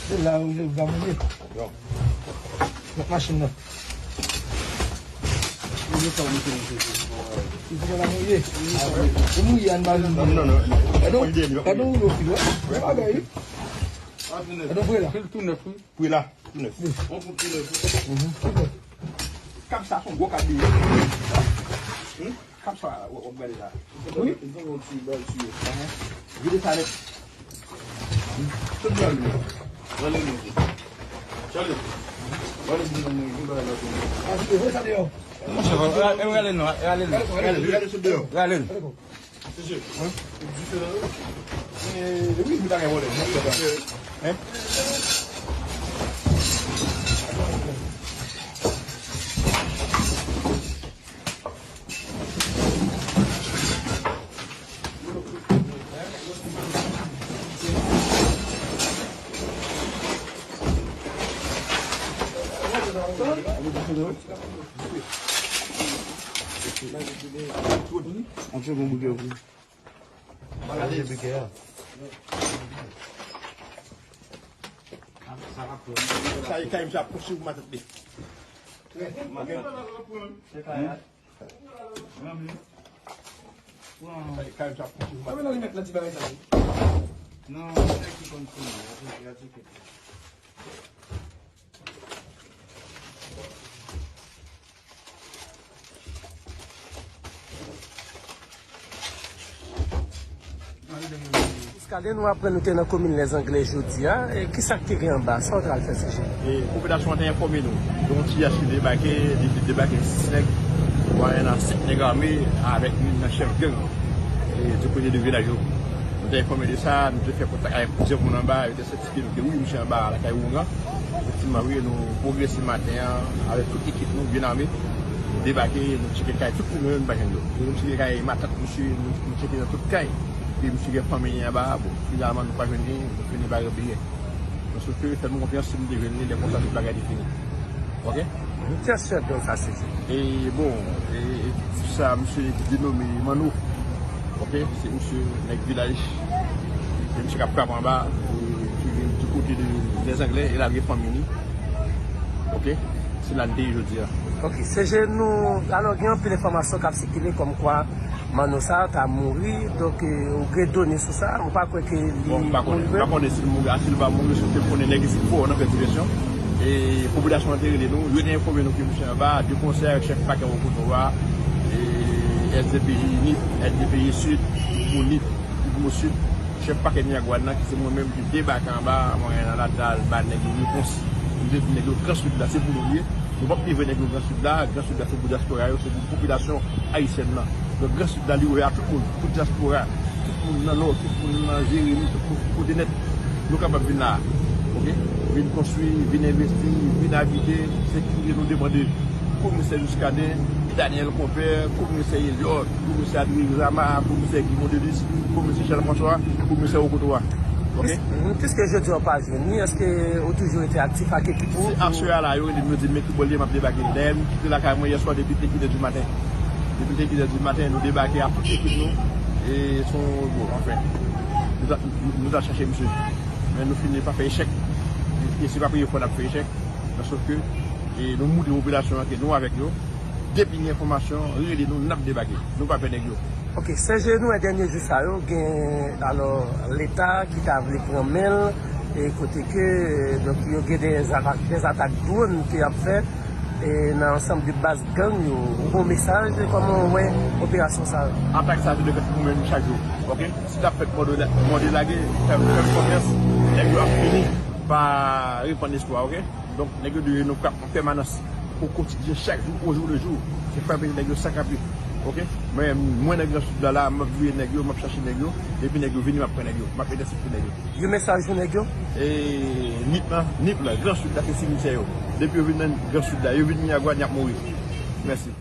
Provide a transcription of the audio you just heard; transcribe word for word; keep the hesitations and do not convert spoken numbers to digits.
Se la ou vle gade mouye. Met machin nan. Li fò la mouye. Li mouye, ann ba li. Gade yon, gade yon woulo fil, wè. Yon bagay, wi. Gade yon pre la. Fil tou nèf, wi. Pre la, tou nèf. Kab sa se yon gwo kab li ye. Kab sa w ap gade la. Wi. Vide sa nèt. Tout blan li. Rale li. Chale. Rale li nan mwen, vin bagay la pou mwen. Rale non, rale non. Rale li, rale sou deyò. Rale li. Mesye, ou di fè la, wi. E, wi, nou ta gen vòlè. Hein? Sa e kay misye ap konstwi pou matant li. Sa e kay misye ap konstwi pou matant li. Non, se ki konn fini. Muscadin, nou aprann nou te nan komin Lèzanglè jodi a. E kisa k te gen anba? Sa w t al fè, C G? E popilasyon an te enfòme nou. Gen yon ti yach ki debake, li te debake sis nèg, mwayen nan senk nèg ame avèk youn nan chèf gang, e di kote de vilaj yo. Nou te enfòme de sa, nou te fè kontak avèk plizyè moun anba, yo te sètifye nou ke wi, misye anba lakay oungan. Efektivman, wi, nou pwogrese maten an avèk tout ekip nou, byen ame. Nou debake, nou tcheke kay tout moun yo, nou pa jwenn yo. Nou tcheke kay matant misye, nou, nou tcheke nan tout kay. Epi misye gen fanmi li anba a, bon, finalman, nou pa jwenn li, nou fini bare biyè. Paske fè nou konfyans, si nou te jwenn li, lè konsa, tout bagay te fini. Ok? Kiyès chèf gang sa, C G? E bon, e, e, sa, misye ki denome Manno. Ok? Se misye nèg vilaj. Se misye k ap frape anba, e, ki vin di kote de Lèzanglè, e l al gen fanmi li. Ok? Se la n te ye jodi a. Ok, C G, nou, alò, gen anpil enfòmasyon k ap sikile kòmkwa Manno sa ta mouri, donk, e, ou gen done sou sa, ou pa kwè ke li mouri vre? Bon, m pa konnen, m pa konnen si l mouri, a, si l pa mouri, si l te konnen nèg isit fò nan fè divèsyon. E popilasyon an te rele nou, yo te enfòme nou ke misye anba, de konsè avèk chèf pakè Wokoto a, e S D P I Nip, S D P I Sid, Pipo Nip, Pipo Sid, chèf pakè Miragwàn nan, ki se mwen menm ki debake anba, mwen nan la, t al ba nèg yo repons. Nou te di nèg yo Gran Sid la, se pou nou li ye. Nou p ap livre nèg yo Gran Sid la. Gran Sid la se pou dyaspora yo, se pou popilasyon ayisyèn nan. Donk Gran Sid la li ouvè a tout moun, tout dyaspora, tout moun nan Nò, tout moun nan Jeremi, tout moun kote nèt, nou kapab vin la a. Ok? Vin konstwi, vin envesti, vin abite, se kote nou depann de komisè Muscadin, Daniel Compère, komisè Eliot, komisè Adrien Rama, komisè Guy Mondelis, komisè Charles François, komisè Wokoto a. Ok? Pis-, piske jodi a w pa jwenn li, èske ou toujou rete aktif ak ekip ou? Se aswè a la, yo rele m, yo di m, men ki bò l ye, m ap debake. Dayè, m kite lakay mwen yèswa depi te sis è di maten. Depi te sis è di maten, nou debake ak tout ekip nou. E se yon, bon, anfen, nou ta, nou ta chache misye. Men nou fini pa fè echèk. E se pa premye fwa n ap fè echèk. Nan sans ke E nou moutre popilasyon an ke nou avèk yo. Depi gen enfòmasyon, rele nou, n ap debake. Nou pa pè nèg yo. Ok, Serge, nou wè dènye jou sa yo, gen, alò, Leta ki ta vle pran men l, e kote ke, donk, yo gen de zata-, de zatak dwòn ke y ap fè, e nan ansanm de baz gang yo. Ou gon mesaj, kòman w wè operasyon sa yo? Atak sa yo dwe fèt pou menm chak jou, ok? Si l ap fèt mòde la-, mòde lage, fè, fè m konfyans, nèg yo ap fini pa repann lespwa, ok? Donk, nèg yo dwe nou frap an pèmanans, o kotidyen, chak jou, o jou le jou. Se frape nèg yo san kanpe. Ok? Men mwen nan Gran Sid la, la, m ap veye nèg yo, m ap chache nèg yo, depi nèg yo vini, m ap pran nèg yo, m ap entèsepte nèg yo. Yon mesaj pou nèg yo? E Nip lan, Nip lan, Gran Sid la, se simityè yo. Depi yo vin nan Gran Sid la, yo vin Miragwàn, y ap mouri. Mèsi.